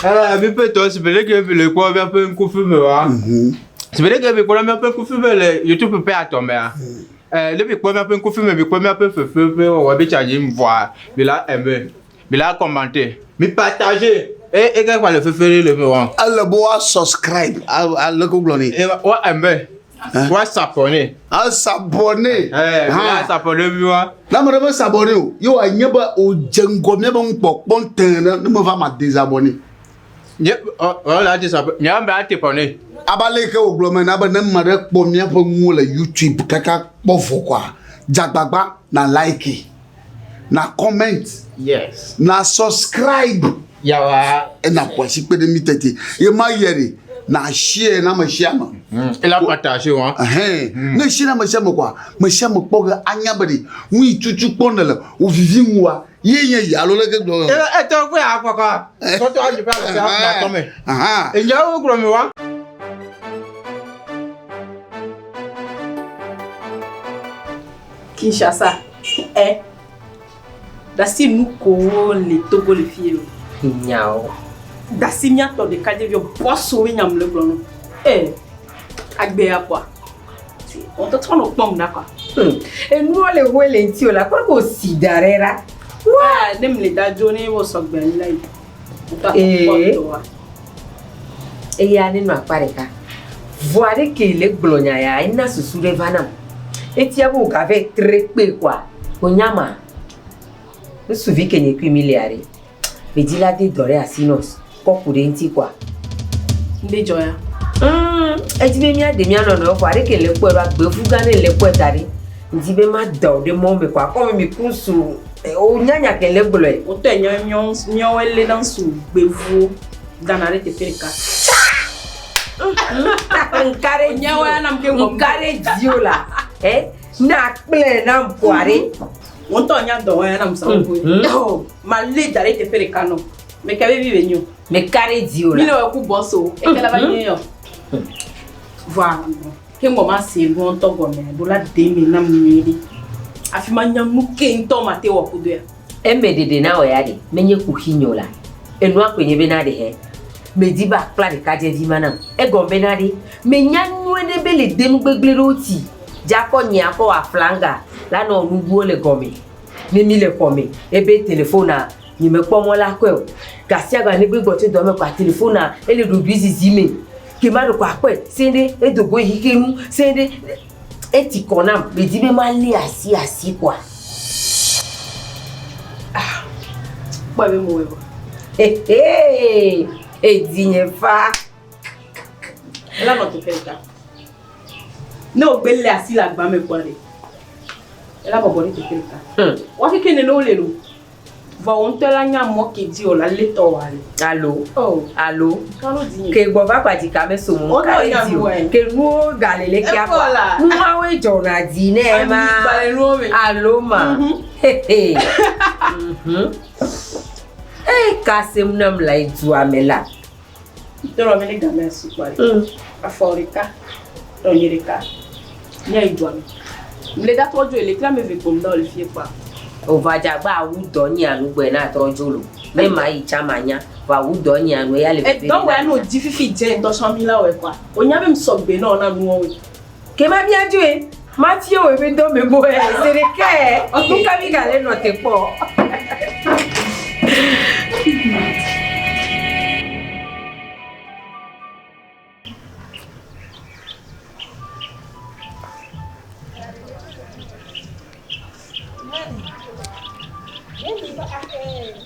Eh, mi ƒe tɔ si be ɖeke mi le kpɔ míaƒe ŋkufi me wa. Si be ɖeke mi kpɔ míaƒe ŋkufi me le YouTube ƒe atɔ mea. Eh, ne mi kpɔ míaƒe ŋkufi me, mi kpɔ míaƒe fefe ƒe wɔwɔ mi tsa dzi vɔa, mi la aimer, mi la commenter, mi partager. E e ke le fefe ɖe le me wa. Ele be woa subscribe ale ko gblɔ nɛ. E wa aimer. Wa s'abonner. A s'abonner. Eh, mi la s'abonner mi wa. Ne ame ɖe me s'abonner o, ye wòanye be wòdze ŋgɔ míabe nukpɔkpɔ tẽ ne ne meva ma désabonner. Nye ɔ ɔ la désabonner. Nye ame ate bɔne. Abe ale yi ke wògblɔ me na be ne ame ɖe kpɔ míaƒe nuwo le YouTube kaka kpɔ vɔ koa, dze agbagba na like, na comment, Yes. na subscribe. Yawa. Ena ƒo asi kpe ɖe mí tete. Ye ma yɛ ɖe, na share na ame sia ame. Ela partage wa. Ɛhɛn. Ne share na ame sia ame koa, ame sia ame kpɔ ge anya be ɖe nu yi tutu kpɔ nèle wòvivi ŋuwòa, ye nye yi alo leke gblɔ. E etɔ kpe akpɔkɔ. Tɔtɔ adzi ƒe ame sia ame atɔ me. Enyawo gblɔ mi wa. Kinshasa, eh. Dasi nu kowo le Togo le fie o. Nyawo. Dasi míatɔ ɖekadzeviwo bɔso woe nyam le gblɔ no. Eh, agbea kɔa. Wɔtɔtrɔ nɔ kpɔm ɖa kɔa. Enuwo le hoe le ŋuti o la, kpɔ ko si da ɖe ɖa. Wa ne mle da dzo ne wo sɔgbe anyi la yi. Wotɔ akpɔ dɔa. Eya ne nɔ akpa ɖeka. Vɔa ɖe ke le gblɔ nya ya, ena susu ɖe va nam. Etia be wògava tre kpe kɔa, wonya ma. Ŋutsuvi ke nye kui mi lea ɖe, medi la de dɔ ɖe asi nɔ kɔ ku ɖe ŋuti kɔa. Ŋɖe dzɔ ya. Edzi be míaɖe mía nɔnɔewo kɔa, ɖeke le kpɔe ɖo agbevu gã ɖe le kpɔe da ɖi. Ŋdi be mada wò ɖe mɔ me kɔa, kɔ me mi ku ŋsu, wonya nya ke le gblɔe. Wotɔe nye míawoe léna ŋsu gbevuwo dana ɖe teƒe ɖeka. Ŋka ɖe dzi o, ŋka ɖe dzi o la, eh, ne akplẽ nam kɔa ɖe. Wò ŋutɔ nya dɔ wɔya nam sa wo. Oh, malé da ɖe teƒe ɖeka nɔ. Meka be vi be nyo. Meka ɖe dzi o la. Mi le wɔ ku bɔs o. Eke la va nye yɔ. Vɔa, ke ŋgɔ ma se nua ŋutɔ gɔme ɖo la de me nam nyuie ɖe. Afi ma nya nu ke ŋutɔ ma te wɔ kudo ya. Eme ɖeɖe na wɔ ya ɖe, menye kuxi nyo la. Enua koe nye be na ɖe hɛ. Medi be akpla ɖekadzevi ma nam. Egɔme be na ɖe, menya nyuie ɖe be le de nu gbegblẽ ɖewo ti. Dze akɔ nye akɔ wɔ aflanga la nɔ nuguwo le gɔme. Ne mi le xɔme, ebe telefona nye mekpɔ mɔ la kɔe o. Gasiaga ne gbe gbɔ tso dɔ me kɔa telefona ele ɖoɖoe zizi me. Ke ma ɖo kɔ akpɔe se ɖe edo go yi xixi nu se ɖe eti kɔ nam. Medi be malé asi asi kɔa. Ah, kpɔe be mewɔe vɔ. Hehe, edi nye fa. Ela nɔ teƒe ɖeka. Ne wògbe lé asi le agba me kpɔa ɖe, ela bɔbɔ ɖe teƒe ɖeka. Woa keke nene wole lo. Vɔ wò ŋutɔ la nya mɔ ke dzi wòle alé tɔ wòa le. Alo. Oh. Alo. Kalo dzi. Ke gbɔ va kpa dzika me so mo. Wo Ka nya dzi o. nua. Ke nuwo gale le kia Efɔ kɔa. la. Nuawoe dzɔna dzi ne ma. Ami gba le nuwo me. Alo ma. Hehe. Ee ka sem nam le dua me la. Tɔrɔ me ne game su kpɔ ɖe. Afɔ ɖeka, tɔnye ɖeka. Nye yi dua me. Mle da trɔ dzo le kla me ve kpɔm da le fie kpɔa. Ova dzagba awu dɔ nye anu gbɔe na trɔ dzo lo. Ne ma yi tsa ma nya. Va awu dɔ nye anu ya le veve. Edɔ wɔ no dzi fifi dze ŋutɔ sɔ mi la wɔ kpɔa. O nya be mi sɔ gbe na na nuwo we. Ke ma bia dzoe. Ma fie wo be dɔ me bo e. Se ɖeke. Nu ka mi gale nɔ te kpɔ.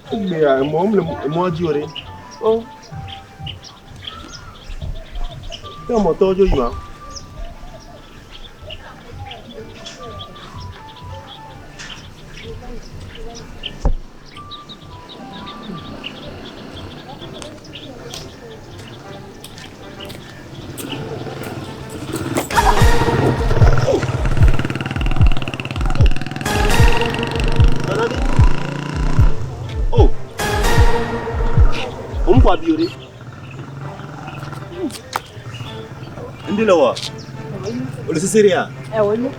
Egbea emɔ mle emɔa dzi o ɖe. O. Ke emɔtɔwo dzo yina. Oh. Òun kò àbí òde. Ndí lọ wà. Olùsísèré à. Ẹ wo ni.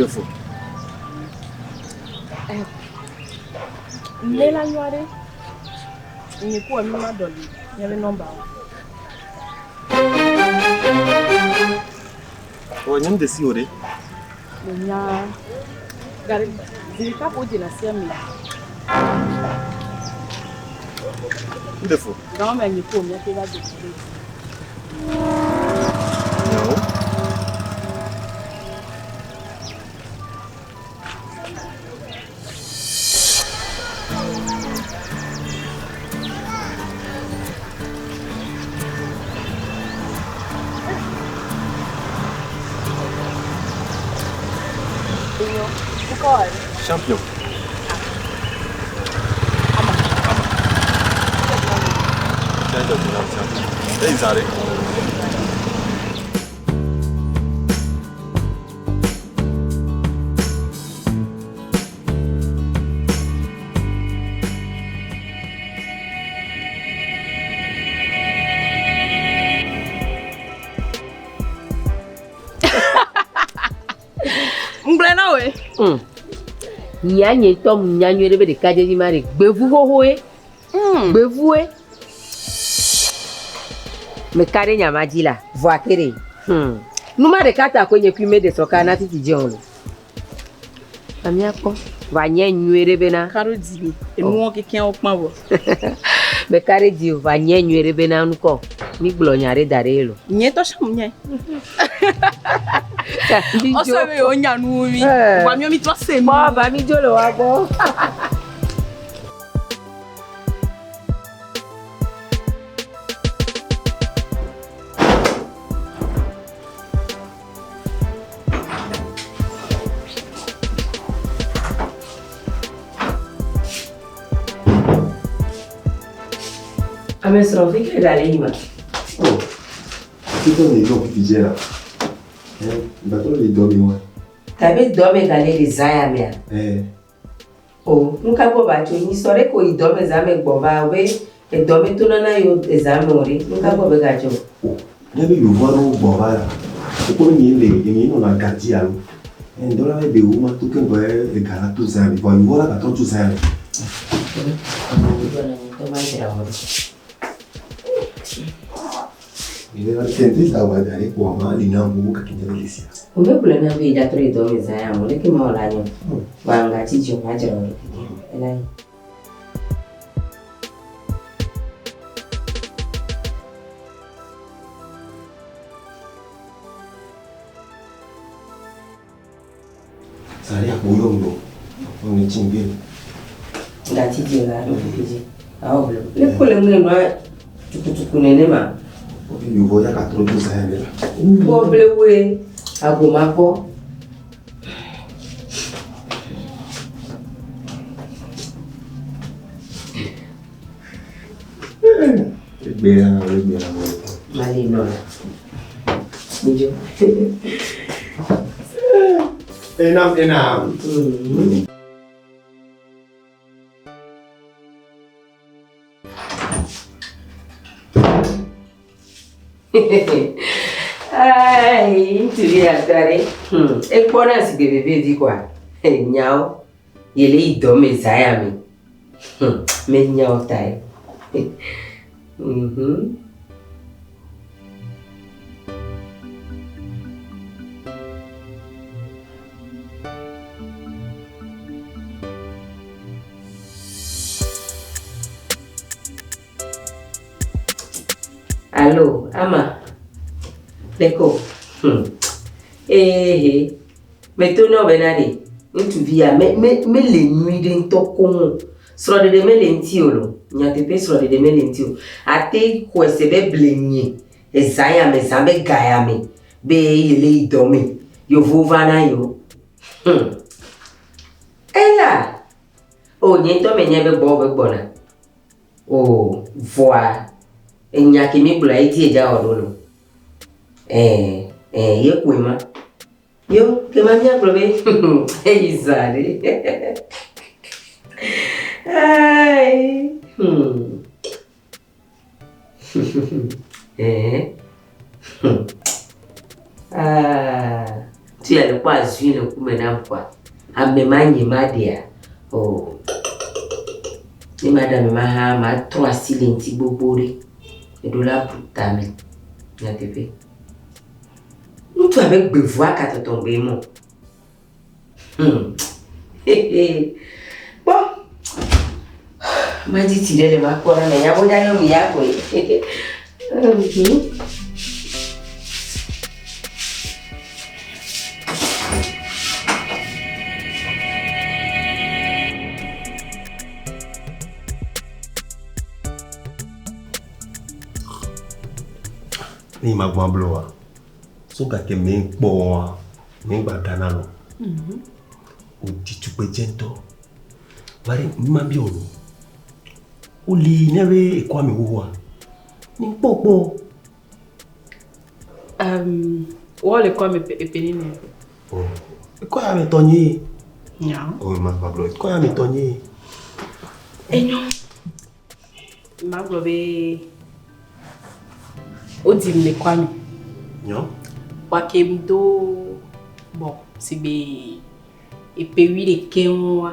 Ŋɖe fo. Ne la nyɔ aɖe. Nye ku mi ma dɔli míaƒe nɔmbawo. Ɔ nye ŋde si o ɖe. Menya gari zi ɖeka ko dzena si ame. Ŋɖe fo. Gama me nye ku míaƒe va do. Nyawo. Enyo. Ŋkɔ wɔ ɖe? Champion. Ama. Ama. Tiens, tiens, tiens. Eyi zã ɖe. Ŋgblɔe na woe. Nya nye ŋutɔ nya nyuie ɖe be ɖekadzevi ma ɖe gbevu xoxoe. Gbevue. Meka ɖe nya ma dzi la, vɔa ke ɖe. Nu ma ɖeka ta koe nye kui meɖe srɔ̃ ka na titi dze o lo. Va míakpɔ. Va nye nyuie ɖe bena. Ka ɖo dzi mi. Enuwo kekeŋ wokpã vɔ. Meka ɖe dzi o. Va nye nyuie ɖe bena nukɔ. Mi gblɔ nya ɖe da ɖe ye lo. Nye tɔ sã nye. Ɔsɔ be yewo nya nu mi. Vɔa míawo mi trɔ se nu. Kpɔ va mi dzo le wa gbɔ. Ame srɔ̃ fi ke gale yi ma. Oh. Títọ́ mi yɔ fifi dze la. Ɛ gbàtɔ le dɔ mi wa. Tabe dɔ me gale le zã ya mea. Ɛ O, nu ka gbɔ va tso nyi sɔ ɖe ko yi dɔ me zã me gbɔ va be edɔ me tona na yewo ezã me o ɖe. Nu ka gbɔ be gadzo? o ne be yevu aɖewo gbɔ va la, wokpɔ be nye le nye nɔna gadzi alo. Ɛ ŋdɔ la be ɖewo ma to keŋ gbɔ ega la to zã mi vɔ yevu la gatrɔ tso zã mi. Mi le tente da wa da ɖe kpɔ ma li na wo kake nye be le sia. Womegblɔ na be yeɖatrɔ yi dɔ me zã ya me o. Leke ma wɔ la nyɔ? Vɔa ŋgatsi dzi o, madzra wò ɖo keke. Ela yi. Zã ɖe akpo yɔ ŋdɔ. Ŋu tsi ŋgbe. Ŋgatsi dzi o la ɖo fifi dzi. Awɔ blo. Leke wole ŋe nua tukutuku nenema? Wo be yevu ya gatrɔ tso zã mi la. Kpɔ blewoe agomakpɔ. Egbe ya egbe ya mo. Mali nɔ la. Midzo. Enam enam. Ai, ŋutsuvi ya tɔ ɖe. Ekpɔna si gbe veve vi koa. Nyawo. Yele yi dɔ me zã ya me. Menyawo ta ye. Allô, Ama. Leko. Ehe. Meto na wo bena ɖe. Ŋutsuvi ya me me mele nyui ɖe ŋutɔ koŋ o. Srɔ̃ɖeɖe mele ŋuti o lo. Nyateƒe srɔ̃ɖeɖe mele ŋuti o. Ate xɔe se be ble nye ezã ya me zã be ga ya me be yele yi dɔ me. Yevuwo va na yewo. Ela. O nye ŋutɔ menyae be gbɔwò be gbɔna. O vɔa enya ke mi gblɔa edzi edza wɔ ɖo lo. Ɛɛ ɛɛ ye koe ma. Yo ke ma míagblɔ be eyi zã ɖe. Ai. Ɛɛ. Ah. Tu ya le kpɔ azui le ŋkume nam kɔa, ame ma nye ma ɖea, oh. Ne ma ɖe ame ma hã, matrɔ asi le ŋuti gbogbo ɖe. Eɖo la bu tame. Nyateƒe. Ŋutsu abe gbevu aka tɔtɔŋgbe mɔ. Kpɔ. Madzi tsi ɖe le makpɔ ɖe me nya bo dza yɔ mi ya koe. Ne ma gbɔ ablo wa. So gake me kpɔ wa. Me gba gana lo. O di tugbe dze ŋutɔ. Va ɖe ma bi o lo. O li ne be ekɔ ame xoxoa. Ni kpɔ kpɔ. Wɔ le kɔ ame epe ni ne. Oh. Ekɔ ya me tɔ nyi. Nya. Oh ma gba blo. Ekɔ ya me tɔ nyi. Enyo. Ma gblɔ be wodim le kɔa me. Nyɔ. Wa ke m do bon si be epe wuiɖekɛ ŋua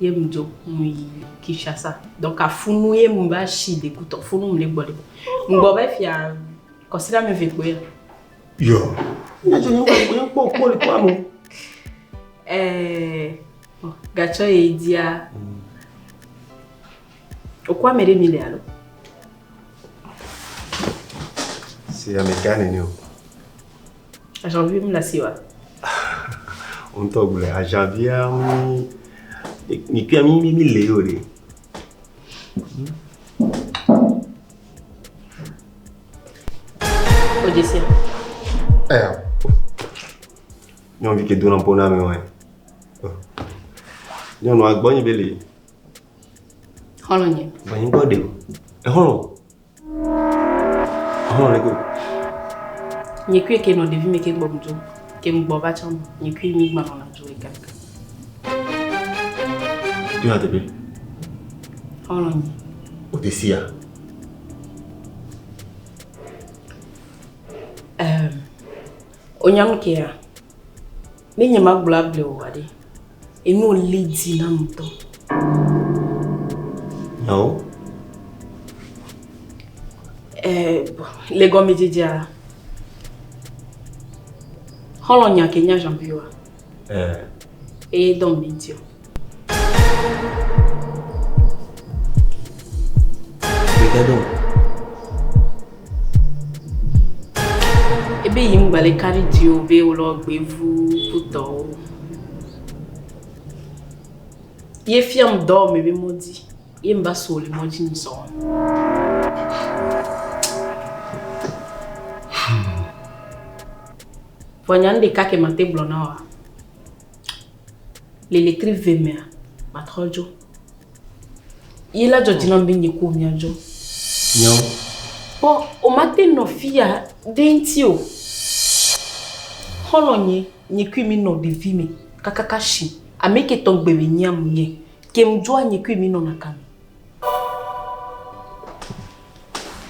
ye m dzo mu yi Kinshasa. Donc afunu ye m va shi dekutɔ funu m le gbɔ le. M gbɔ va fia kɔsiɖa ame eve kpoe ya. Yo. Nya dzo nye kpɔ kpɔ kpɔ le kɔa me. Bon, gatsɔ ye dia. Okwa ame ɖe mi le alo? Si ame ka nene o. Janvier m le asi wa. O ŋutɔ gblɔe ajanvia mi mi kpia mi mi le o ɖe. O dzesia. Eya. Nyɔnuvi ke dona ƒo na ame wa. Nyɔnua gbɔ nyi be le. Xɔlɔ̃ nye. Gbɔ nyi gbɔ ɖe o. Exɔlɔ̃. Exɔlɔ̃ le ko. Nye kui ke nɔ ɖevi me ke gbɔ dzo. Ke m gbɔ va tsã. Nye kui mi gba nɔna dzo ɖeka ɖeka. Tu ya teƒe. Xɔlɔ̃ nye. O te sia. O nyam ke ya. Ne nye ma gblɔ able o aɖe. Enu le di na ŋutɔ. Nyawo. Bon, le gɔmedzedzea, xɔlɔ̃ nya ke nya Janvier wa. Eye dɔm le ŋuti o. Ɖeka dɔm. Ebe yi ŋgba le ka ɖe dzi o be wolɔ gbevu kutɔwo. Ye fiam dɔ me be mɔdzi. Ye mba so le mɔdzi nyi sɔ. Vɔ nya ɖeka ke mate gblɔ na wa. Le letri ve mea, matrɔ dzo. Ye la dzɔ dzi nam be nye ko mia dzo. Nyawo. Bɔn o ma te nɔ fia ɖe ŋuti o. Xɔlɔ̃ nye, nye kui mi nɔ ɖevi me kakaka shi. Ame ke tɔ gbe be nyam nye. Ke m dzoa nye kui mi nɔna kame.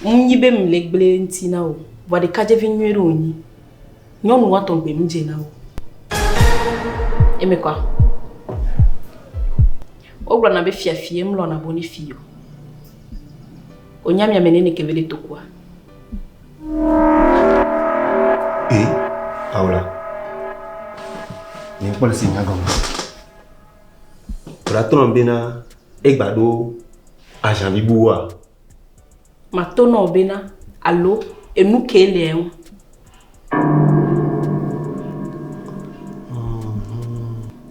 Ŋnyi be m le gble ŋuti na o. Vɔa ɖekadzevi nyuie ɖe wònyi. Nyɔnu wa tɔ gbe m dze na o. Eme kɔa? Wogblɔna be fiafie m lɔna bo ne fi o. Onya miame nene ke be le tokua. E, awola. Nye kpɔ le si nya gɔme. Wòla trɔ bena egba ɖo ajanvi buwoa. Mato nɔ bena alo enu ke le eŋu.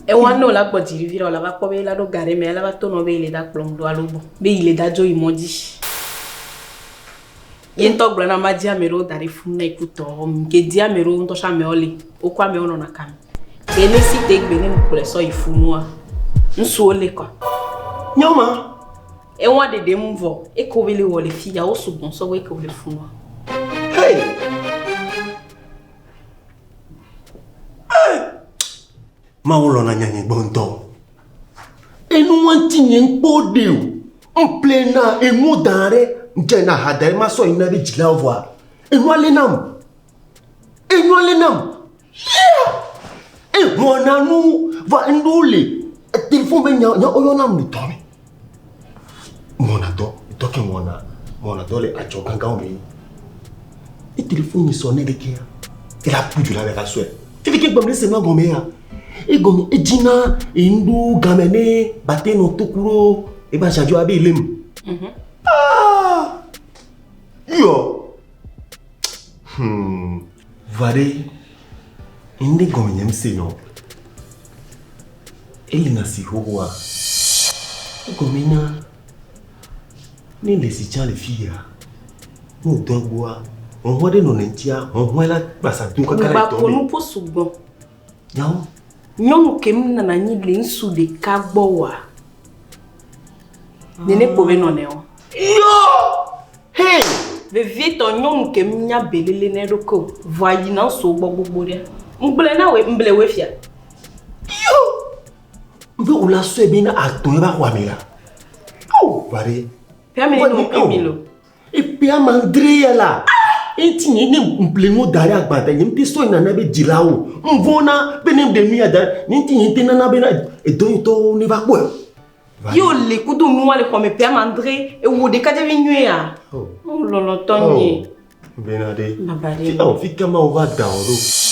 Ewa ne wòla gbɔ dzi vi ɖe wòla va kpɔ be la ɖo ga ɖe me la va to nɔ be yi le da kplɔm ɖo alo bɔ be yi le da dzo yi mɔ dzi. Ye ŋutɔ gblɔ na ma di ame ɖewo da ɖe funu na ekutɔ ke di ame ɖewo ŋutɔ tsa amewo le wokɔ amewo nɔna kame. Ke ne si te gbe ne kplɔe sɔ yi funua ŋutsuwo le kɔa. Nyawo ma. Ewa ɖeɖe ŋu vɔ eko be le wɔ le fia wo sugbɔ sɔgbɔ eko le funua. Hey! Hey! Mawu lɔna nyanye gbɔ ŋutɔ. Enu wa ŋuti nye ŋkpɔ ɖe o. Ŋple na enu da ɖe ŋdze na ha da ɖe ma sɔ yi na be dzilawo vɔa. Enua le nam. Enua le nam. E wɔna nu va ŋɖewo le telefone be nya nya woyɔna nu le dɔ me. Wɔna dɔ dɔ ke wɔna wɔna dɔ le adzɔ gãgãwo me. E telefone yi sɔ ne ɖe kea ela ƒu du la be va sɔe. Fifi ke gbɔm le se nua gɔme ya. Egɔme edzina enuɖewo game ne bate nɔ to ku ɖo eba adzɔ abe elem. Ah! Yɔ! Va ɖe, ŋɖe gɔme nye ŋse nɔ. Eli na si xoxoa. Egɔme na ne le si tsã le fi ya. Ne wòdɔ gbɔa, hɔhɔe ɖe nɔ ne ŋutia, hɔhɔe la kpasa do kaka le Ŋgba dɔ ƒo me. nu ƒo sugbɔ. Nyawo. Nyɔnu ke mi nana anyi le ŋutsu ɖeka gbɔ oa. Nene kpo be nɔnɛ o. Yɔ! Hey! Vevietɔ nyɔnu ke mi nya belele ne ɖo o. Vɔa yina ŋutsuwo gbɔ gbogbo ɖe. Ŋgblẽ na woe, ŋble woe fia. Yɔ! Be wòla sɔe be na atɔ eva xɔa me la. Awo, va ɖe. Ƒea me ne ke mi lo. Eƒe ame adre ya la. Enti nye ne ŋple nu da ɖe agbada nye ŋute sɔe nana be dzilawo. Ŋvɔna be ne ɖe nu ya da nye ŋuti nye ŋute nana be na edɔ ŋutɔwo ne va kpɔe. Ye wòle kudo nua le xɔme ƒe ame adre ewo ɖekadzevi nyuie ya. Oh. Lɔlɔtɔ nye. Bena ɖe. Baba ɖe. Fi fi ka ma wova da wò ɖo.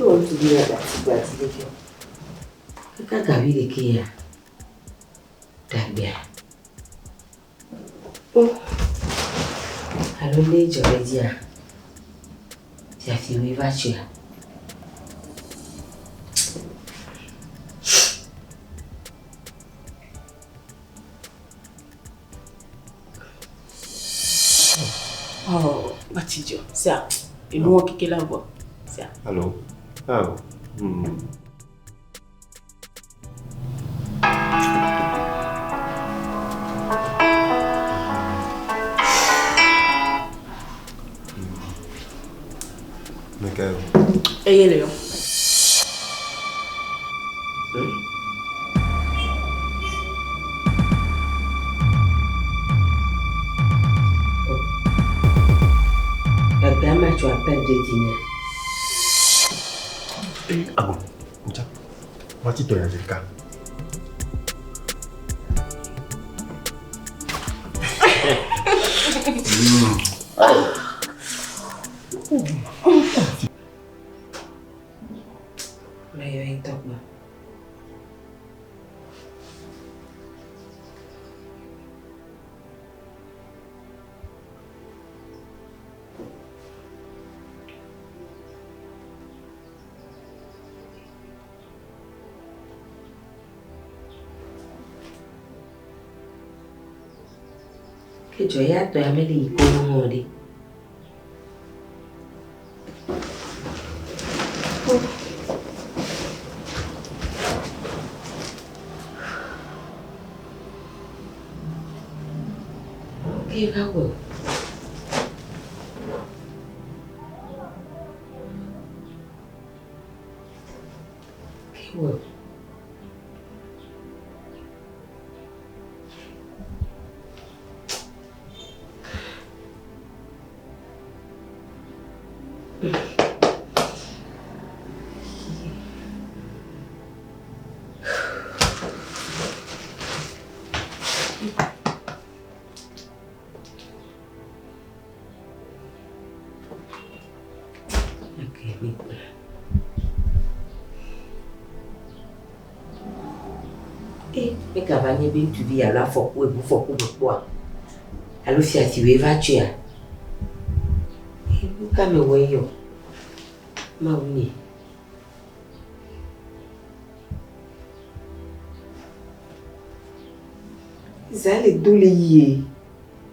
Ke wò ŋutsuvi la gati gbati ɖeke o. Kaka gavi ɖeke ya. Ɖagbea. O. Alo ne dzɔ ɖe dzia. Fiafiwoe va tsoea. Oh, Batidio, ça, et nous on kike la voix. Ça. Allô? Ah. Michael. Eye le yo. Ɖagbea ma tso appel ɖe dzinye. Ah bon? Nja. Wati tɔ ya ɖeka. Meyɔ ŋutɔ kpɔ. Ke dzɔ ya tɔ ya mele yi ko ŋu ɖe. Ke va wɔ. Ke wɔ. Okay, mi kpɔ. E, mi gava nye be ŋutsuvi alo afɔku eʋufɔku me kpɔa? Alo fiafiwoe va tsoea? E, nu ka mewɔ eyɔ? Mawu nye. Za le do le yie.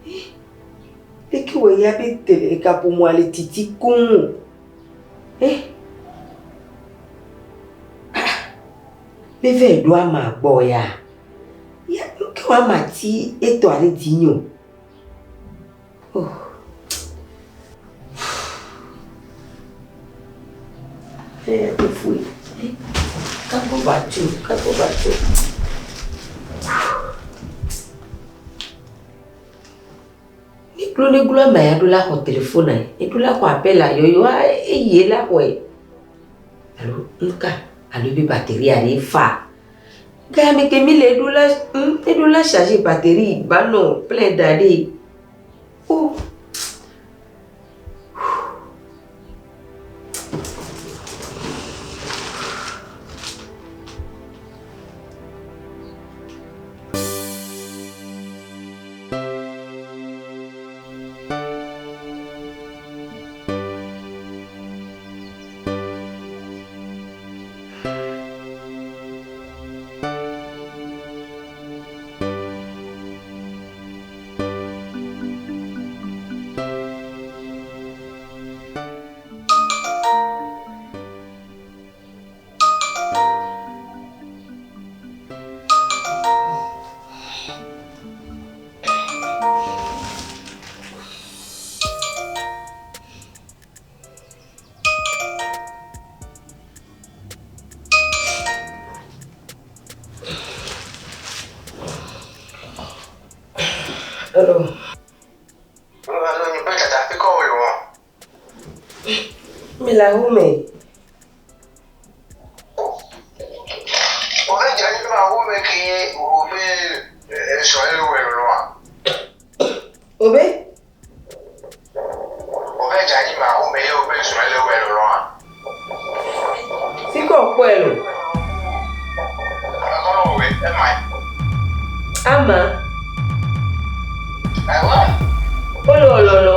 E, leke wɔ ya be tele kaƒomɔa le titi koŋ o? E. Meva ɖo ama gbɔ ya. Ya nu ke wɔ ama ti etɔ ɖe dzinye o. Oh. Eya te fui. Kako va tso, kako va tso. Ne glo ne glo ama ya ɖo la xɔ telefona ye. Eɖo la xɔ appel a yɔyɔ a eye la xɔe. Alo nuka alo ebe batterie ɖe fa. Ga me ke mi le eɖo la eɖo la charger batterie ba nɔ plein da ɖe. Oh. Hello. Mi la hu me. Obe? Siko kwelo. Ama. Olo lolo.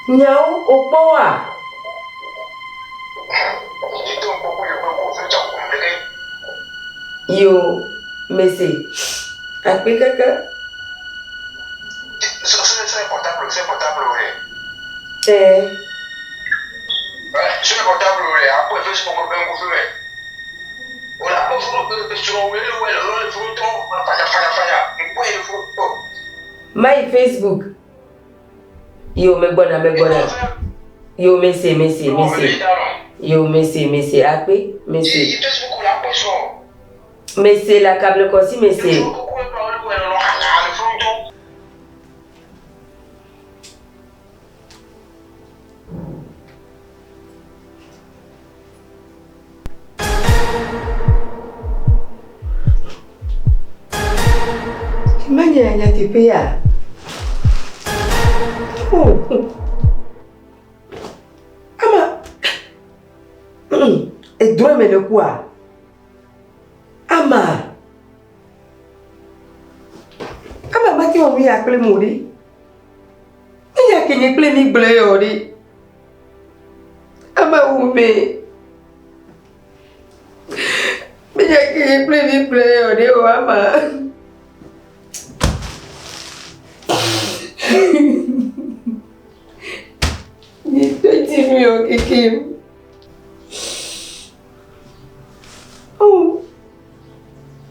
Nyawo okpoa. Yo, mese. Akpe kaka. Eh. My Facebook. Yo, me gbona, me gbona. Yo, mese, mese, mese. Yo, mese, mese. Akpe, mese. Mese la câble kosi, mese. Manya nyateƒe ya. Oh. Ama. Edrɔ me le kua. Ama. Ama mate wɔ nu ya kple mo ɖe. Enya ke nye kple mi gblɔe yɔ ɖe. Ama wu me. Enya ke nye kple mi gblɔe yɔ ɖe o ama. Nye tɔ dzi nu yɔ kekem. Oh.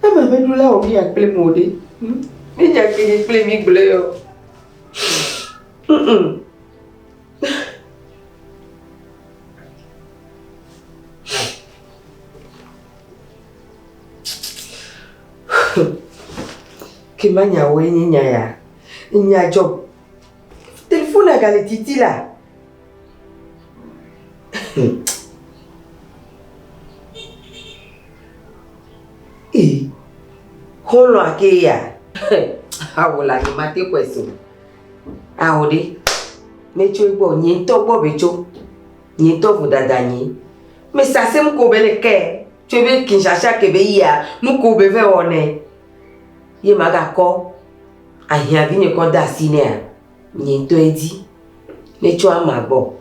Ama meɖo la wɔ nu ya kple mo ɖe. Enya ke nye kple mi gblɔe yɔ. Ke manya woe nye nya ya. Nya dzɔ. Telefona gale titi la. Ee, xɔlɔ̃a ke ya. Awo la nye mate xɔe se o. Awo ɖe. Metso egbɔ, nye ŋutɔ gbɔ be tso. Nye ŋutɔ vodada nye. Mese asem ko be le ke. Tso ebe Kinshasa ke be yia, nu ko be vɛ wɔ nɛ. Ye magakɔ ahiãvi nye kɔ de asi nɛa, nye ŋutɔe di. Metso ama gbɔ.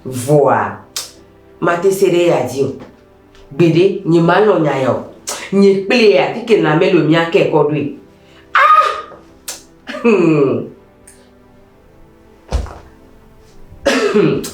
Vɔa, mate se ɖe ya dzi o. Gbeɖe, nye malɔ̃ nya ya o. Nye kple ya, fike lãme le mía ke kɔ ɖoe. Ah! Ah.